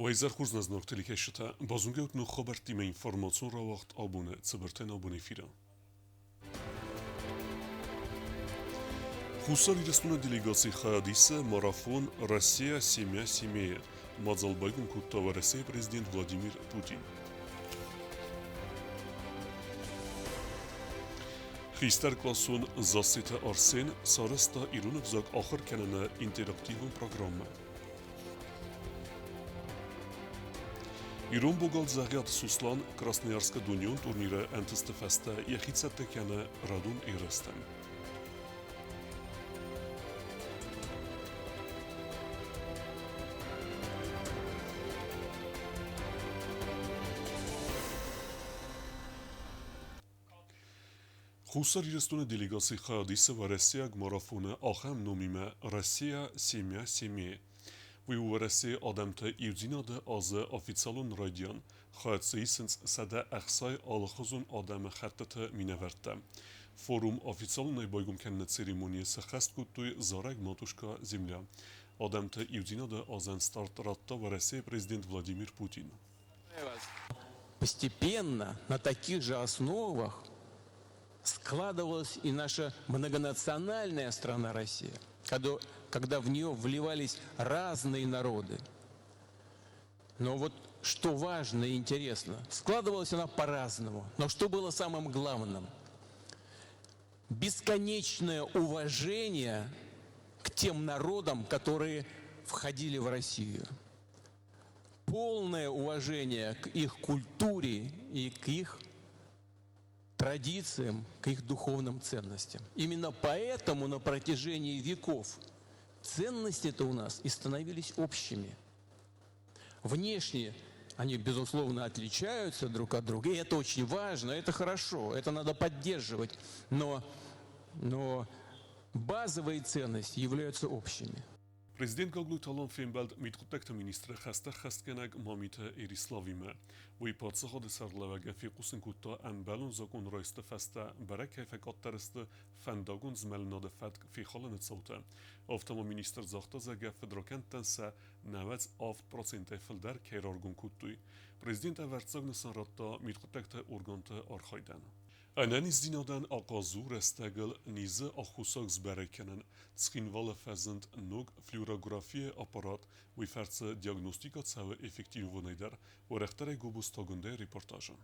Уӕ хорз нӕ зынаргъ телекӕсджытӕ, базонгӕ ног хабӕрттимӕ информацион рауагъд абоны цыбыртӕн абон эфиры. Хуссар Ирыстоны делегацийы хайад исы марафон «Россия. Семья. Семья». Мадзал байгом кодта Уӕрӕсейы президент Владимир Путин. Хистӕркъласон Зассеты Арсен сарӕзта ирон ӕвзаг ахуыр кӕныны интерактивон программӕ. Ирон богал Дзӕгъиаты Суслан Красноярскы дунеон турниры ӕнтысты фӕстӕ йӕхи цӕттӕ кӕны радон ерыстӕм. Хуссар Ирыстоны делегаци хайад исы уӕрӕсейаг марафоны ахӕм номимӕ «Россия. Семья. Семьи». Уый у Уӕрӕсейы адӕмты иудзинады азы официалон райдиан. Хайад дзы исынц 160 алыхуызон адӕмы хӕттыты минӕвӕрттӕ. Форум официалонӕй байгом кӕныны церемонийы сӕххӕст кодтой зарӕг «Матушка Земля». Адӕмты иудзинады азӕн старт радта Уӕрӕсейы президент Владимир Путин. Постепенно на таких же основах складывалась и наша многонациональная страна Россия, когда в нее вливались разные народы. Но вот что важно и интересно, складывалась она по-разному. Но что было самым главным? Бесконечное уважение к тем народам, которые входили в Россию. Полное уважение к их культуре и к их традициям, к их духовным ценностям. Именно поэтому на протяжении веков ценности-то у нас и становились общими. Внешне они, безусловно, отличаются друг от друга, и это очень важно, это хорошо, это надо поддерживать, но базовые ценности являются общими. Президент Гаглойты Алан фембӕлд мидхъуыддӕгты министры хӕстӕ ӕххӕстгӕнӕг Мамиты Эриславимӕ. Уый паддзахады сӕргълӕууӕгӕн фехъусын кодта ӕмбӕлон закъон райсты фӕстӕ бӕрӕг кӕй фӕкъаддӕр сты фӕндагон змӕлынады фӕтк фехалыны цаутӕ. Афтӕ ма министр загъта, зӕгъгӕ, фыдракӕндтӕн сӕ 97 процентӕй фылдӕр кӕй раргом кодтой. Президент ӕвӕрццаг нысан радта мидхъуыддӕгты органты архайдӕн. Ӕнӕниздзинадӕн ахъаз у рӕстӕгыл низы аххосаг сбӕрӕг кӕнын. Цхинвалы фӕзынд ног флюорографийы аппарат, уый фӕрцы диагностикӕ цӕуы эффективонӕй дӕр. Уӕрӕхдӕрӕй Гобозты Агуындӕйы репортажы.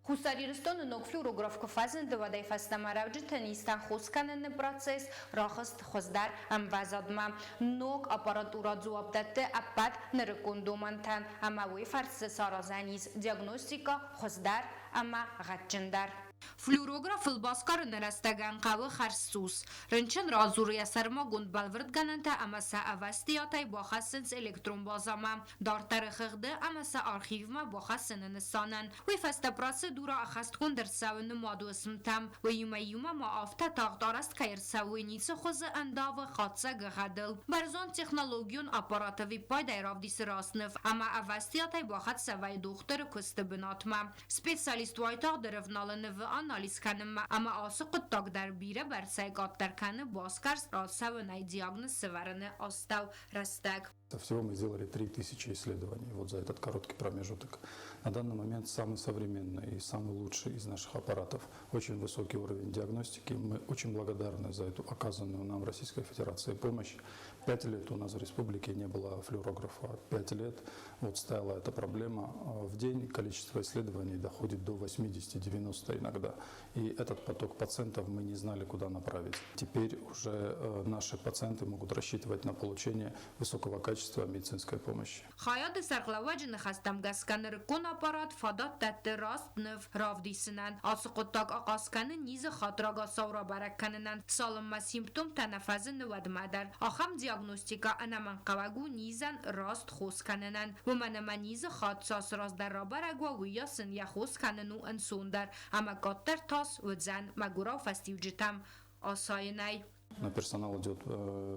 Хуссар Ирыстоны ног флюорограф куы фӕзынд, уӕдӕй фӕстӕмӕ рӕуджыты низтӕн хос кӕныны процесс рахызт хуыздӕр ӕмвӕзадмӕ. Ног аппаратурӕ дзуапп дӕтты ӕппӕт нырыккон домӕнтӕн ӕмӕ уый фӕрцы саразӕн ис диагностикӕ хуыздӕр ӕмӕ гъӕдджындӕр. Флюорографыл басгарыны рӕстӕгӕн хъӕуы хӕрзцъус. Рынчын радзуры йӕ сӕрмагонд бӕлвырдгӕнӕнтӕ ӕмӕ сӕ ӕвӕстиатӕй бахӕссынц электрон базӕмӕ. Дарддӕры хыгъды ӕмӕ сӕ архивмӕ бахӕссыны нысанӕн. Уый фӕстӕ процедурӕ ӕххӕстгонд ӕрцӕуы нымад уысмтӕм. Уыимӕ иумӕ ма афтӕ тагъд арӕзт кӕй ӕрцӕуы, ницы хуызы ӕндавы хатдзӕгы гъӕдыл. Бӕрзонд технологион аппараты виппайдӕй равдисы растныв ӕмӕ ӕвӕстиатӕй бахӕццӕ вӕййы дохтыры куысты бынатмӕ. Специалист уайтагъд ӕрӕвналы нывы анализ кӕнынмӕ ӕмӕ ацы хъуыддаг дӕр бирӕ бӕрцӕй къаддӕр кӕны басгӕрст рацӕуынӕй диагноз сӕвӕрыны астӕу рӕстӕг. Всего мы сделали 3000 исследований вот за этот короткий промежуток. На данный момент самый современный и самый лучший из наших аппаратов. Очень высокий уровень диагностики. Мы очень благодарны за эту оказанную нам Российской Федерацией помощь. 5 лет у нас в республике не было флюорографа. 5 лет вот стояла эта проблема. В день количество исследований доходит до 80-90 иногда. И этот поток пациентов мы не знали, куда направить. Теперь уже наши пациенты могут рассчитывать на получение высокого качества медицинской помощи. Хайады сӕргълӕууӕджы ныхӕстӕм гӕсгӕ нырыккон аппарат фадат дӕтты раст ныв равдисынӕн. Ацы хъуыддаг ахъаз кӕны низы хатт рагацау рабӕрӕг кӕнынӕн, цалынмӕ симптомтӕ нӕ фӕзыны, уӕдмӕ дӕр. Ахӕм диагностикӕ ӕнӕмӕнгхъӕуӕг у низӕн раст хос кӕнынӕн. Уымӕн ӕмӕ низы хатт цас раздӕр рабӕрӕг уа, уыйас ын йӕ хос кӕнын у ӕнцондӕр ӕмӕ къаддӕр тас уыдзӕн мӕгуырау фӕстиуджытӕм асайынӕй. На персонал идет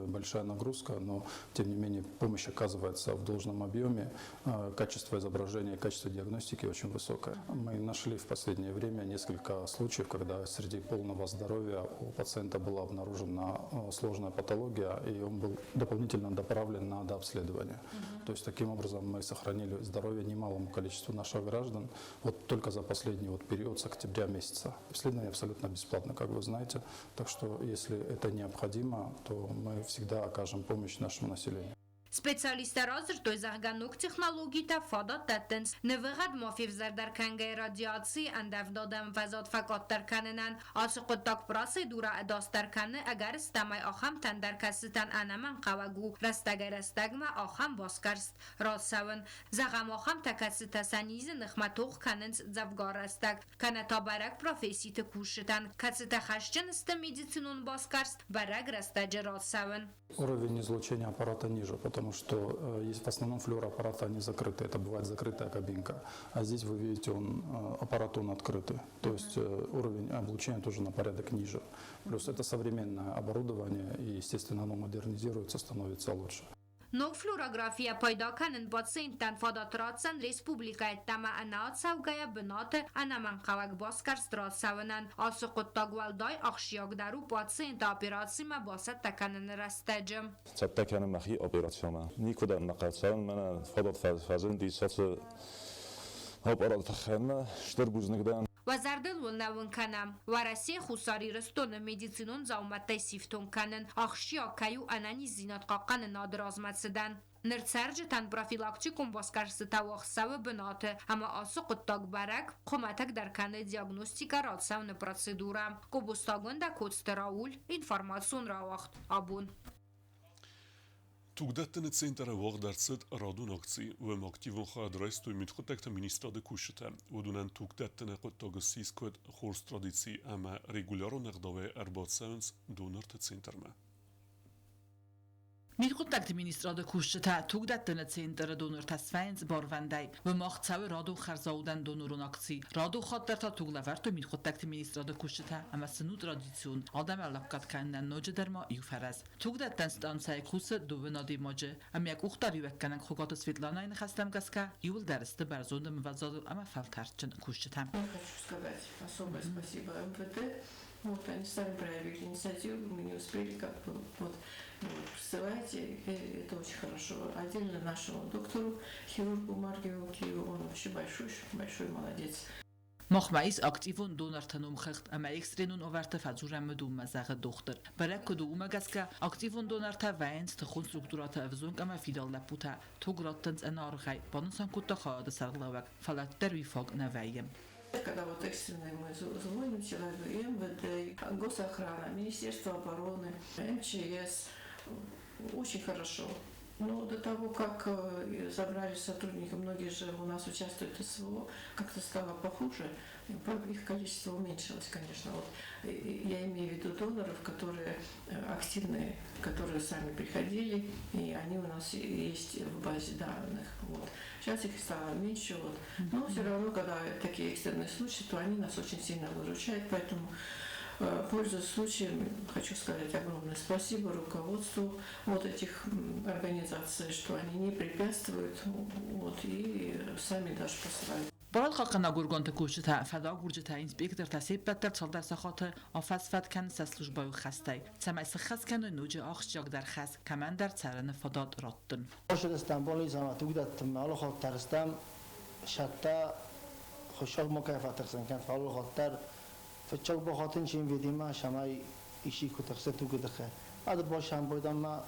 большая нагрузка, но тем не менее помощь оказывается в должном объеме. Качество изображения, качество диагностики очень высокое. Мы нашли в последнее время несколько случаев, когда среди полного здоровья у пациента была обнаружена сложная патология, и он был дополнительно доправлен на дообследование. То есть таким образом мы сохранили здоровье немалому количеству наших граждан вот только за последний вот период с октября месяца. Обследование абсолютно бесплатно, как вы знаете. Так что если это необходимо, то мы всегда окажем помощь нашему населению. Специалисттӕ радзырдтой, зӕгъгӕ, ног технологитӕ фадат дӕттынц нывыгъӕд ма февзӕрдӕр кӕнгӕйӕ радиацийы ӕндӕвдады ӕмвӕзад фӕкъаддӕр кӕнынӕн. Ацы хъуыддаг процедурӕ ӕдасдӕр кӕны, ӕгӕрыстӕмӕй ахӕмтӕн дӕр, кӕцытӕн ӕнӕмӕнгхъӕуӕг у рӕстӕгӕй-рӕстӕгмӕ ахӕм басгӕрст рацӕуын. Зӕгъӕм, ахӕмтӕ, кӕцытӕ сӕ низы ныхмӕ тох кӕнынц дзӕвгар рӕстӕг, кӕнӕ та бӕрӕг професситы кусджытӕн, кӕцытӕ хӕсджын сты медицинон басгӕрст бӕрӕг рӕстӕджы рацӕуын. Уровень излучения аппарата ниже, потому что есть в основном флюороаппараты, они закрыты, это бывает закрытая кабинка. А здесь вы видите, аппарат он открытый, то есть уровень облучения тоже на порядок ниже. Плюс это современное оборудование, и, естественно, оно модернизируется, становится лучше. Ног флюорографийӕ пайда кӕнын пациенттӕн фадат ратдзӕн республикӕйы ӕддӕмӕ ӕнӕацӕугӕйӕ бынаты ӕнӕмӕнгхъӕуӕг басгӕрст рацӕуынӕн. Ацы хъуыддаг уӕлдай ахсджиагдӕр у пациенты операцимӕ бацӕттӕ кӕныны рӕстӕджы. Цӕттӕ кӕнын мӕхи операцимӕ. Никуыдӕм нӕ хъӕуы цӕуын, мӕнӕ фадат фӕзынди ацы аппараты тыххӕй ӕмӕ стыр бузныг дӕн. Уӕ зӕрдыл уын лӕууын кӕнӕм, Уӕрӕсе Хуссар Ирыстоны медицинон дзаумӕттӕй сифтонг кӕнын ахсджиаг кӕй у ӕнӕниздзинад хъахъхъӕнынады размӕцыдӕн. Ныр цӕрджытӕн профилактикон басгӕрстытӕ уагъд цӕуы бынаты, ӕмӕ ацы хъуыддаг бӕрӕг хуымӕтӕгдӕр кӕны диагностикӕ рацӕуыны процедурӕ. Къобостагондӕ Коцты Рауль, информацион рауагъд абон. Тугдӕттыны центры уагъд ӕрцыд радон акци. Уым активон хайад райстой мидхъуыддӕгты министрады кусджытӕ. Уыдонӕн тугдӕттыны хъуыддаг ссис куыд хорз традици ӕмӕ регулярон ӕгъдауӕй ӕрбацӕуынц донорты центрмӕ. Мидхъуыддӕгты министрады кусджытӕ тугдӕттыны центры донортӕ свӕййынц барвӕндӕй. Уым цӕуы радон хӕрзаудӕн донорон акци. Радон хатт дӕр та туг лӕвӕрдтой мидхъуыддӕгты министрады кусджытӕ ӕмӕ сын у традицион адӕмӕн лӕггад кӕнынӕн ноджыдӕр ма иу фӕрӕз. Тугдӕттӕн станцӕйы кусы дыууын адӕймаджы ӕмӕ йӕ къухдариуӕггӕнӕг Хуыгаты Светланайы ныхӕстӕм гӕсгӕ иууылдӕр сты бӕрзонд ӕмвӕзадыл ӕмӕ фӕлтӕрдджын кусджытӕ. Я хочу сказать особое спасибо МВД. Вот, они сами проявили инициативу, мы не успели как бы, вот, вот, присылайте, это очень хорошо. Отдельно нашему доктору, хирургу Маргиеву Киеву, он вообще большой, большой молодец. Махмӕ ис активон донорты номхыгъд ӕмӕ экстренон уавӕрты фӕдзурӕм уыдонмӕ, зӕгъы дохтыр. Бӕрӕг куыд у, уымӕ гӕсгӕ активон донортӕ вӕййынц тыхон структурӕты ӕвзонг ӕмӕ фидар лӕппутӕ, туг раттынц ӕнӕаргъӕй, банысан кодта хайады сӕргълӕууӕг, фӕлӕ уӕддӕр уый фаг нӕ вӕййы. Когда вот экстренные мы звоним человеку, и МВД, Госохрана, Министерство обороны, МЧС, очень хорошо. Но до того, как забрали сотрудников, многие же у нас участвуют в СВО, как-то стало похуже, их количество уменьшилось, конечно. Вот, я имею в виду доноров, которые активные, которые сами приходили, и они у нас есть в базе данных. Вот. Сейчас их стало меньше, вот. Но все равно, когда такие экстренные случаи, то они нас очень сильно выручают, поэтому, пользуясь случаем, хочу сказать огромное спасибо руководству вот этих организаций, что они не препятствуют, вот, и сами даже посылают. Барадхъахъхъӕнӕг органты кусджытӕ, фӕдагурджытӕ, инспектортӕ се ппӕт дӕр цалдӕр сахаты афӕдз-фӕд кӕнынц сӕ службӕйы хӕстӕй, цӕмӕй сыххӕст кӕной ноджы ахсджиагдӕр хӕс, кӕмӕндӕр цӕрыны фадат раттын. Ошедестам больницама тугдӕттынмӕ алы хатт дӕр стӕм сӕттӕ хуыссӕг макӕй фӕтыхсын кӕн, фӕлӕ алы хатт дӕр фыццаг бахатын чи МВД-мӕ, цӕмӕй исчи куы тыхсы тугы тыххӕй. Ӕд басӕм байдаммӕ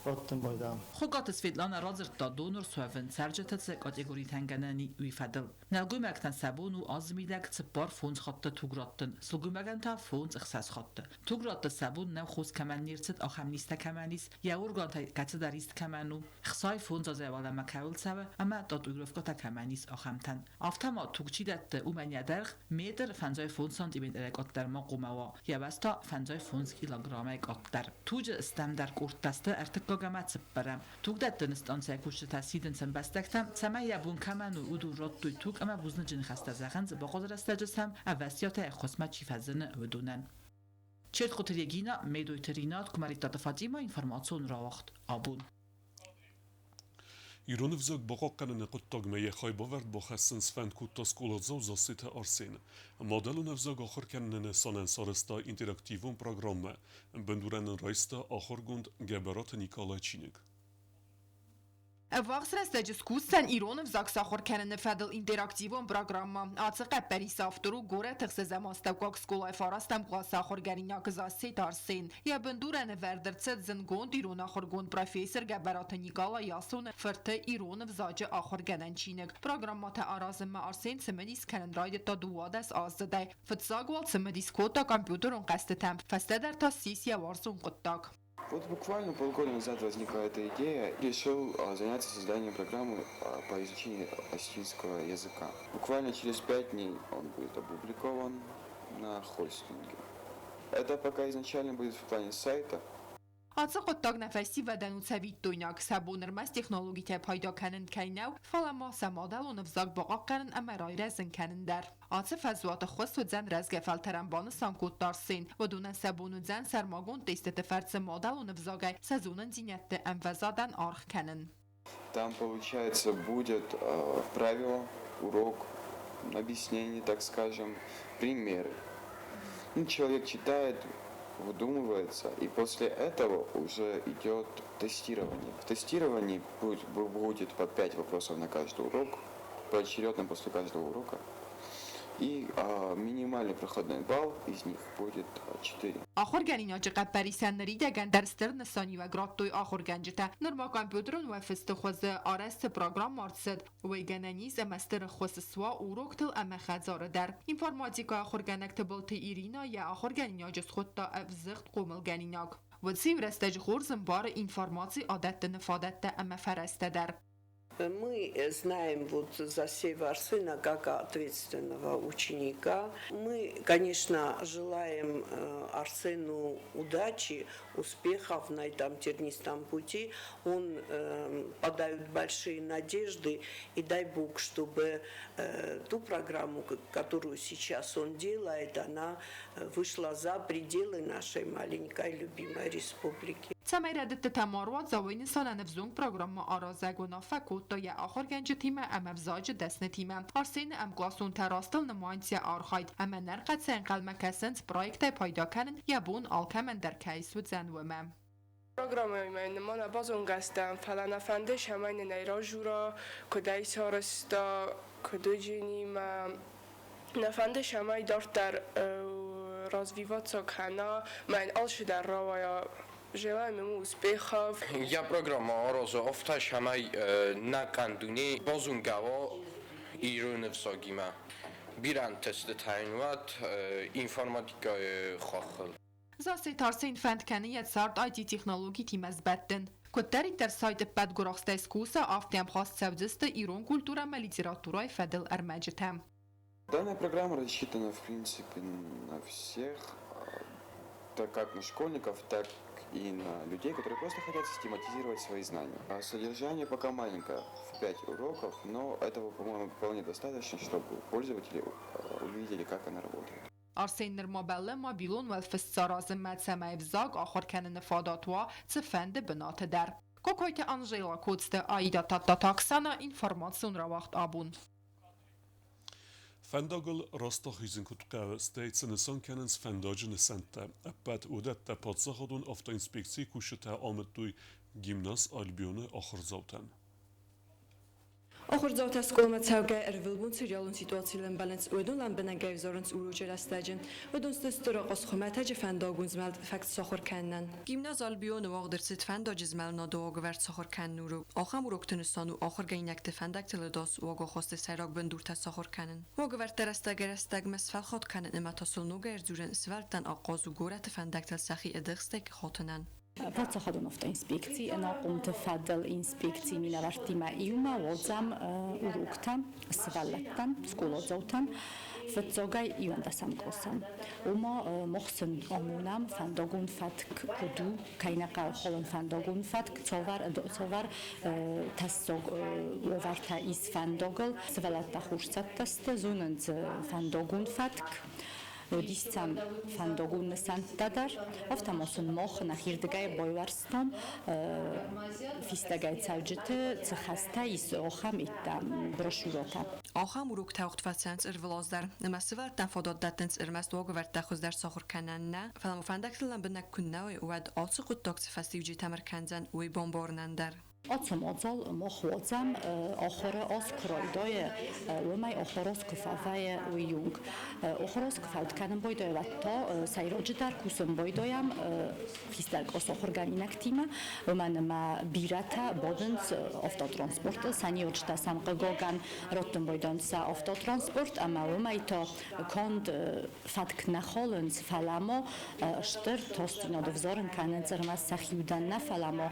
раттын байдам. Хуыгаты Светланӕ радзырдта донор суӕвын цӕрджыты цы категоритӕн гӕнӕн и, уый фӕдыл. Нӕлгоймӕгтӕн сӕ бон у азы мидӕг 4-5 хатты туг раттын, сылгоймагӕн та 5-6 хатты. Туг ратты сӕ бон нӕу хос кӕмӕн не рцыд, ахӕм низтӕ кӕмӕн ис, йӕ органтӕй кӕцыдӕр ист кӕмӕн у, 65 азӕй уӕлӕмӕ кӕуыл цӕуы ӕмӕ татуировкӕтӕ кӕмӕн ис, ахӕмтӕн. Афтӕ ма туг чи дӕтты, уымӕн йӕ дӕргъ метр 55 сантиметрӕй къаддӕр ма хъуамӕ уа, йӕ уӕз та 55 килограммӕй къаддӕр. Туджы стӕмдӕр къордтӕ сты ӕртыккаг ӕмӕ цыппӕрӕм. Тугдӕттыны станцӕйы кусджытӕ сидынц ӕмбӕстӕгтӕм, цӕмӕй йӕ бон кӕмӕн у, уыдон радтой туг ӕмӕ бузныджы ныхӕстӕ зӕгъынц, бахъуыды рӕстӕджы сӕм ӕвӕстиатӕй ӕххуысмӕ чи фӕзыны, уыдонӕн. Чертхъоты Регина, Медойты Ринат, Куымӕридтаты Фатимӕ, информацион рауагъд Абон. Ирон ӕвзаг бахъахъхъӕныны хъуыддагмӕ йӕ хайбавӕрд бахӕссын сфӕнд кодта скъоладзау Зассеты Арсен. Мадӕлон ӕвзаг ахуыр кӕныны нысанӕн сарӕзта интерактивон программӕ, бындурӕн ын райста ахуыргонд Гӕбӕраты Никъалайы чиныг. Ӕввахс рӕстӕджы скусдзӕн ирон ӕвзаг сахуыр кӕныны фӕдыл интерактивон программӕ. Ацы хъӕппӕрисы автор у горӕты ӕхсӕзӕм астӕуккаг скъолайы фарастӕм къласы ахуыргӕнинаг Зассеты Арсен. Йӕ бындурӕн ӕвӕрд ӕрцыд зындгонд ирон ахуыргонд профессор Гӕбӕраты Никъала Ясоны фырты ирон ӕвзаджы ахуыргӕнӕн чиныг. Программӕтӕ аразынмӕ Арсен цымыдис кӕнын райдыдта 12 аздзыдӕй. Фыццаг уал цымыдис кодта компьютерон хъӕзтытӕм, фӕстӕдӕр та ссис йӕ уарзон хъуыддаг. Вот буквально полгода назад возникла эта идея. Решил заняться созданием программы по изучению осетинского языка. Буквально через 5 дней он будет опубликован на хостинге. Это пока изначально будет в плане сайта. Ацы хъуыддаг нӕ фӕсивӕдӕн у цӕвиттойнаг, сӕ бон ӕрмӕст технологитӕй пайда кӕнын кӕй нӕу, фӕлӕ ма сӕ мадӕлон ӕвзаг бахъахъхъӕнын ӕмӕ райрӕзын кӕнын дӕр. Ацы фӕзуаты ӕххуыс уыдзӕн рӕзгӕ фӕлтӕрӕн, банысан кодта Арсен. Уыдонӕн сӕ бон уыдзӕн сӕрмагонд тестыты фӕрцы мадӕлон ӕвзагӕй сӕ зонындзинӕдты ӕмвӕзадӕн аргъ кӕнын. Там, получается, будет правило, урок, объяснение, так скажем, примеры. Ну, человек читает, вдумывается, и после этого уже идет тестирование. В тестировании будет по 5 вопросов на каждый урок, поочередно после каждого урока. И минимальный проходной балл из них будет 4. Ахуыргӕнинаджы хъӕппӕрисӕн ныридӕгӕн дӕр стыр нысаниуӕг радтой ахуыргӕнджытӕ. Нырма компьютерон уӕлфысты хуызы арӕзт цы программӕ ӕрцыд, уый гӕнӕн ис ӕмӕ стыр ӕххуыс суа уроктыл ӕмӕ хӕдзары дӕр. Информатикӕйы ахуыргӕнӕг Тыбылты Ирина йӕ ахуыргӕнинаджы схуыдта ӕвзыгъд хъомылгӕнинаг. Уыцы иу рӕстӕджы хорз ӕмбары информаци адӕттыны фадӕттӕ ӕмӕ фӕрӕзтӕ дӕр. Мы знаем вот Засеева Арсена как ответственного ученика. Мы, конечно, желаем Арсену удачи, успехов на этом тернистом пути. Он подает большие надежды, и дай Бог, чтобы ту программу, которую сейчас он делает, она вышла за пределы нашей маленькой любимой республики. Цӕмӕй рӕдыдтытӕ ма руадза, уый нысанӕн ӕвзонг программӕ аразӕг уынаффӕ кодта йӕ ахуыргӕнджытимӕ ӕмӕ ӕвзаджы дӕснытимӕ. Арсены ӕмкъласонтӕ растыл нымайынц йӕ архайд ӕмӕ нӕрхъӕцӕй ӕнхъӕлмӕ кӕсынц, проектӕй пайда кӕнын йӕ бон алкӕмӕн дӕр кӕй суыдзӕн, уымӕ. Программӕимӕ нырма нӕ базонгӕ стӕм, фӕлӕ нӕ фӕнды, цӕмӕй нын ӕй радзура, куыд ӕй сарӕзта, куыд уыди, нӕ фӕнды, цӕмӕй дарддӕр развиваться кӕна, ӕмӕ йын алцыдӕр рауайа. Желаем ему успехов. Йӕ программӕ аразы афтӕ, цӕмӕй ӕнӕхъӕн дуне базонгӕ уа ирон ӕвзагимӕ. Бирӕ ӕнтыстытӕ йын уӕд информатикӕйы хаххыл. Зассеты Арсен фӕнд кӕны йӕ цард IT-технологитимӕ сбӕттын. Куыддӕриддӕр сайт ӕппӕт гуырахстӕй скуса, афтӕ йӕм хаст цӕудзысты ирон культурӕ ӕмӕ литературӕйы фӕдыл ӕрмӕджытӕ. Данная программа рассчитана, в принципе, на всех, так как на школьников, так и на людей, которые просто хотят систематизировать свои знания. А содержание пока маленькое, в 5 уроков, но этого, по-моему, вполне достаточно, чтобы пользователи увидели, как она работает. Арсен нырма бӕллы мобилон уӕлфыст саразынмӕ, цӕмӕй ӕвзаг ахуыр кӕныны фадат уа цыфӕнды бынаты дӕр. Кокойты Анжела, Коцты Аида, Тадтаты Оксана, информацион рауагъд Абон. Фӕндагыл раст ахизын куыд хъӕуы, стӕй цы нысан кӕнынц фӕндаджы нысӕнттӕ, ӕппӕт уыдӕттӕ паддзахадон автоинспекцийы кусджытӕ амыдтой гимназ Альбионы ахуырдзаутӕн. Ахуырдзаутӕ скъоламӕ цӕугӕ ӕрвылбон цы реалон ситуацийыл ӕмбӕлынц, уыдон лӕмбынӕгӕй ӕвзарынц урочы рӕстӕджы. Уыдон сты стыр ахъаз хуымӕтӕджы фӕндагон змӕлд фӕтк сахуыр кӕнынӕн. Гимназ Альбионы уагъд ӕрцыд фӕндаджы змӕлынады уагӕвӕрд сахуыр кӕныны урок. Ахӕм урокты нысан у ахуыргӕнинӕгты фӕндӕгтыл ӕдас уагахасты сӕйраг бындуртӕ сахуыр кӕнын. Уагӕвӕрдтӕ рӕстӕгӕй-рӕстӕгмӕ сфӕлхат кӕнын ӕмӕ та сыл ногӕй ӕрдзурын сывӕллӕттӕн ахъаз у горӕты фӕндӕгтыл сӕхи ӕдыхстӕй хатынӕн. Паддзахадон автоинспекци ӕнахъомты фӕдыл инспекцийы минӕвӕрттимӕ иумӕ уадзӕм уроктӕ сывӕллӕттӕн, скъоладзаутӕн, фыццагӕй 11-ӕм къласӕн. Ома мах сын амонӕм, фӕндагон фӕтк куыд у, кӕй нӕ хъӕуы халын фӕндагон фӕтк, цавӕр тӕссаг уавӕртӕ ис фӕндагыл. Сывӕллӕттӕ хорз цӕттӕ сты, зонынц фӕндагон фӕтк. Уыдис сӕм фӕндагон нысӕнттӕ дӕр. Афтӕ ма сын мах нӕхирдыгӕй байуӕрстам фистӕгӕй цӕуджыты цы хӕстӕ ис, ахӕм брошюрӕтӕ. Ахӕм уроктӕ уагъд фӕцӕуынц ӕрвылаз дӕр. Ӕмӕ сывӕллӕттӕн фадат дӕттынц ӕрмӕст уагӕвӕрдтӕ хуыздӕр сахуыр кӕнӕн нӕ, фӕлӕ ма фӕндӕгтыл лӕмбынӕг куыннӕ уой, уӕд ацы хъуыддаг цы фӕстиуджытӕм ӕркӕндзӕн, уый бамбарынӕн дӕр. Ацы мадзал мах уадзӕм ахуыры аз куы райдайы, уымӕй ахуыр аз куы фӕвӕййы, уый онг. Ахуыр аз куы фӕуд кӕнын байдайы, уӕд та сӕйраджыдӕр кусын байдайӕм хистӕр къласы ахуыргӕнинӕгтимӕ, уымӕн ӕмӕ бирӕтӕ бадынц автотранспорты, сӕ ниуджытӕ сӕм хъыгагӕн раттын байдайынц сӕ автотранспорт ӕмӕ уымӕй та канд фӕтк нӕ халынц, фӕлӕ ма стыр тасдзинад ӕвзарын кӕнынц ӕрмӕст сӕхи удӕн нӕ, фӕлӕ ма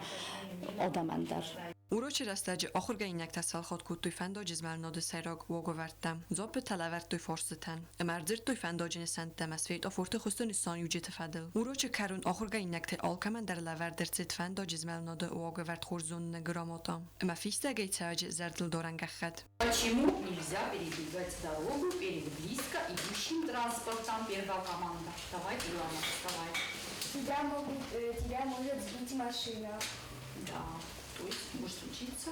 адӕмӕн дӕр. Урочы рӕстӕджы ахуыргӕнинӕгтӕ сфӕлхат кодтой фӕндаджы змӕлынады сӕйраг уагӕвӕрдтӕ, дзуаппытӕ лӕвӕрдтой фарстытӕн ӕмӕ ӕрдзырдтой фӕндаджы нысӕнттӕ ӕмӕ светофорты хуызты нысаниуджыты фӕдыл. Урочы кӕрон ахуыргӕнинӕгтӕй алкӕмӕн дӕр лӕвӕрд ӕрцыд фӕндаджы змӕлынады уагӕвӕрд хорз зоныны грамота ӕмӕ фистӕгӕй цӕуӕджы зӕрдылдарӕн гӕххӕтт. Почему нельзя перебегать дорогу перед близко идущим транспортом? Первая команда. Давай, Илана, вставай. Тебя может сбить машина. Да, то есть может случиться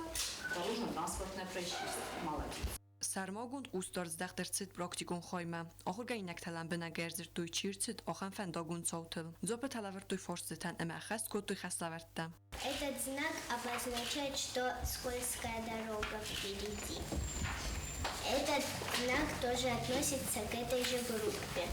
дорожно-транспортное происшествие. Молодец. Сӕрмагонд хъусдард здӕхт ӕрцыд практикон хаймӕ. Ахуыргӕнинӕгтӕ лӕмбынӕг ӕрдзырдтой, чи рцыд, ахӕм фӕндагон цаутыл. Дзуаппытӕ лӕвӕрдтой фарстытӕн ӕмӕ ӕххӕст кодтой хӕслӕвӕрдтӕ. Этот знак обозначает, что скользкая дорога впереди. Этот знак тоже относится к этой же группе.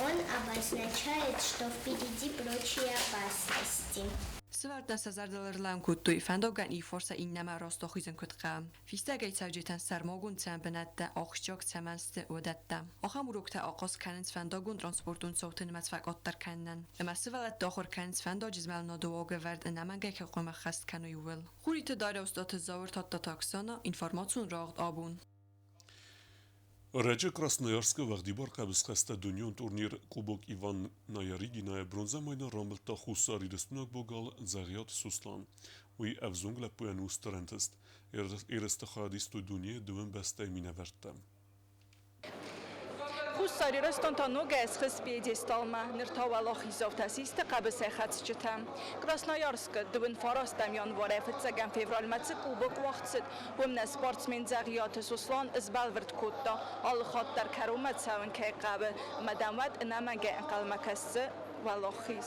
Он обозначает, что впереди прочие опасности. Сывӕллӕттӕн сӕ зӕрдыл ӕрлӕууын кодтой, фӕндагӕн иу фарсӕй иннӕмӕ раст ахизын куыд хъӕуы. Фистӕгӕй цӕуджытӕн сӕрмагонд цӕрӕн бынӕттӕ ахсджиаг цӕмӕн сты, уыдӕттӕ. Ахӕм уроктӕ ахъаз кӕнынц фӕндагон транспортон цауты нымӕц фӕкъаддӕр кӕнынӕн. Ӕмӕ сывӕллӕтты ахуыр кӕнынц фӕндаджы змӕлынады уагӕвӕрд ӕнӕмӕнгӕй кӕй хъуамӕ ӕххӕст кӕной, ууыл. Хуриты Дарья Остъаты Зауыр Тадтаты Оксана, информацион рауагъд абон. Ӕрӕджы Красноярскы уӕгъдибар хъӕбысхӕсты дунеон турнир Кубок Иван Наярыгинайы бронзӕ майдан рамбылдта хуссарирыстойнаг богал Дзӕгъиаты Сослан. Уый ӕвзонг лӕппуйӕн у стыр ӕнтыст. Ерысты хайад истой дунейы дыууӕ бӕстӕйы минӕвӕрттӕ. Хуссар Ирыстон та ногӕй схызт пьедесталмӕ. Ныр та уӕлахиздзаутӕ систы хъӕбысӕйхӕцджытӕ. Красноярскы дыууын фарастӕм январӕй фыццӕгӕм февралмӕ цы кубок уагъд цыд, уым нӕ спортсмен Дзӕгъиаты Сослан сбӕлвырд кодта, алы хатт дӕр кӕронмӕ цӕуын кӕй хъӕуы, ӕмӕ дӕм уӕд ӕнӕмӕнгӕй ӕнхъӕлмӕ кӕсдзы уӕлахиз.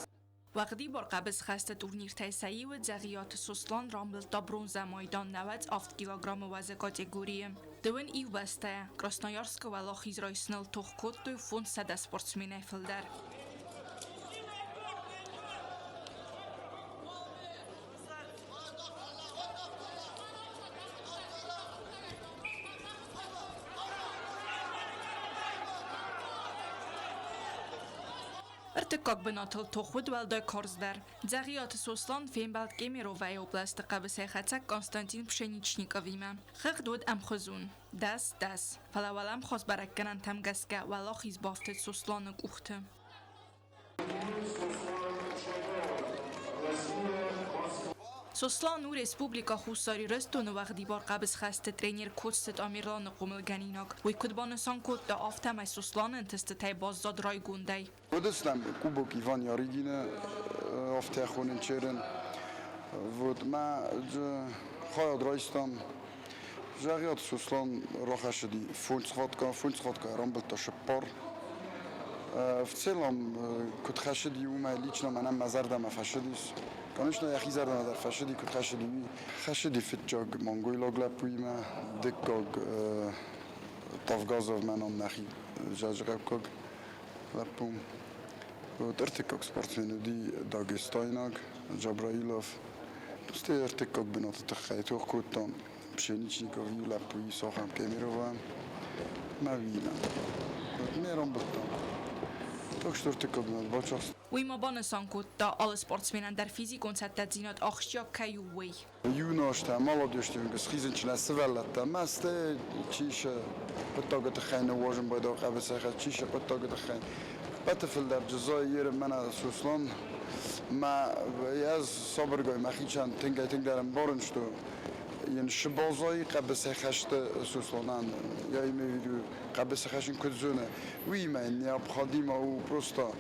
Уӕгъдибар хъӕбысхӕсты турниртӕй сӕ иуы Дзӕгъиаты Сослан рамбылдта бронзӕ майдан 98 килограммы уӕзы категорийы. Дыууын иу бӕстӕйӕ Красноярскы уӕлахиз райсыныл тох кодтой 500 спортсменӕй фылдӕр. Ӕртыккаг бынатыл тох уыд уӕлдай карздӕр. Дзӕгъиаты Сослан фембӕлд Кемеровӕйы областы хъӕбысӕйхӕцӕг Константин Пшеничниковимӕ. Хыгъд уыд ӕмхуызон. 10-10. Фӕлӕ уӕлӕмхас бӕрӕггӕнӕнтӕм гӕсгӕ уӕлахиз бафтыд Сосланы къухты. Сослан у Республикӕ Хуссар Ирыстоны уӕгъдибар хъӕбысхӕсты тренер Коцты Тамерланы хъомылгӕнинаг. Уый куыд банысан кодта, афтӕмӕй Сосланы ӕнтыстытӕй баззад райгондӕй. Уыдыстӕм Кубок Иван Ярыгины афтӕ хонын черын. Вот мӕ хайад райстам. Зӕгъиаты Сослан рахӕссыди фондз хатга рамбылдта сыппар. В целом, куыд хӕссыди, уымӕй лично мӕнӕн мӕ зӕрдӕмӕ фӕцыдис. Конечно, йӕхи зӕрдӕмӕ дӕр фӕцыди, куыд хӕссыди, уый. Хӕссыди фыццаг монгойлаг лӕппуимӕ, дыккаг Тавгазов мӕнӕн нӕхи зӕджыхъӕуккаг лӕппу. Вот ӕртыккаг спортсмен уыди дагестайнаг Джабраилов. Стӕй ӕртыккаг бынаты тыххӕй тох кодтам Пшеничников иу лӕппуйы сахам Кемерово мӕ уыимӕ. Вот ме рамбылдтам. Так что ӕртыккаг бынат бацахст. Уый ма банысан кодта, алы спортсменӕн дӕр физикон цӕттӕдзинад ахсджиаг кӕй у, уый. Юностӕ, молодежьты схизын чи нӕ сывӕллӕттӕ, мӕ стӕй чи сӕ хъуыддагы тыххӕй ныууазын байдау хъӕбысӕйхӕст, чи сӕ хъуыддагы тыххӕй. Ӕппӕты фылдӕр Джызӕйы еры мӕнӕ Сослан, мӕ ӕз сабыргай мӕхицӕн тынгӕй-тынгдӕр ӕмбарын, что Йын сыбазайы хъӕбысӕйхӕсты Сосланӕн, я имею в виду хъӕбысӕйхӕсын куыд зоны, уыимӕ необходимо у просто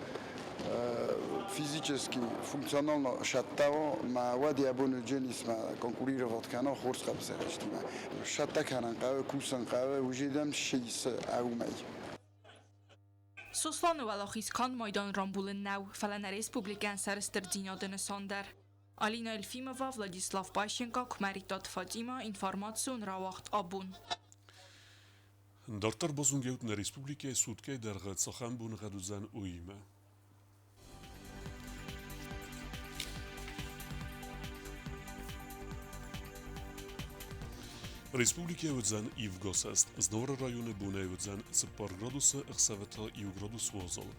физически функционально сӕттӕ ма уӕд йӕ бон уыдзӕнис ма конкурировать кӕна хорз хъӕбысӕйхӕстимӕ. Сӕттӕ кӕнын хъӕуы, кусын хъӕуы, уыдзӕн сисы ӕумӕй. Сосланы уӕлахиз канд майдан рамбулын нӕу, фӕлӕ нӕ республикӕйӕн сӕрыстырдзинады нысан дӕр. Алина Елфимова, Владислав Пащенко, Куымӕридтаты Фатима, информацион рауагъд Абон. Дарддӕр базонгӕут нӕ республикӕйы суткӕйы дӕргъы цахӕм боныгъӕд уыдзӕн, уыимӕ. Республикӕйы уыдзӕн ивгосӕст. Знауыры районы бонӕй уыдзӕн 4 градусы, ӕхсӕвы та 1 градус уазал.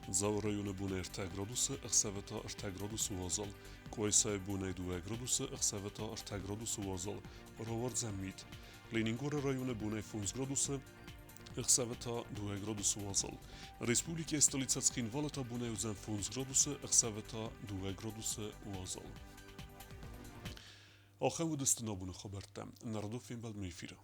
Дзауы районы бонӕй 3 градусы, ӕхсӕвы та 3 градусы уазал. Къуайсайы бонӕй 2 градусы, ӕхсӕвы та 3 градусы уазал. Рауардзӕн мит. Ленингоры районы бонӕй 5 градусы, ӕхсӕвы та 2 градусы уазал. Республикӕйы столицӕ Цхинвалы та бонӕй уыдзӕн 5 градусы, ӕхсӕвы та 2 градусы уазал. Ахӕм уыдысты нӕ абоны хабӕрттӕ. Нӕ радон фембӕлдмӕ эфиры.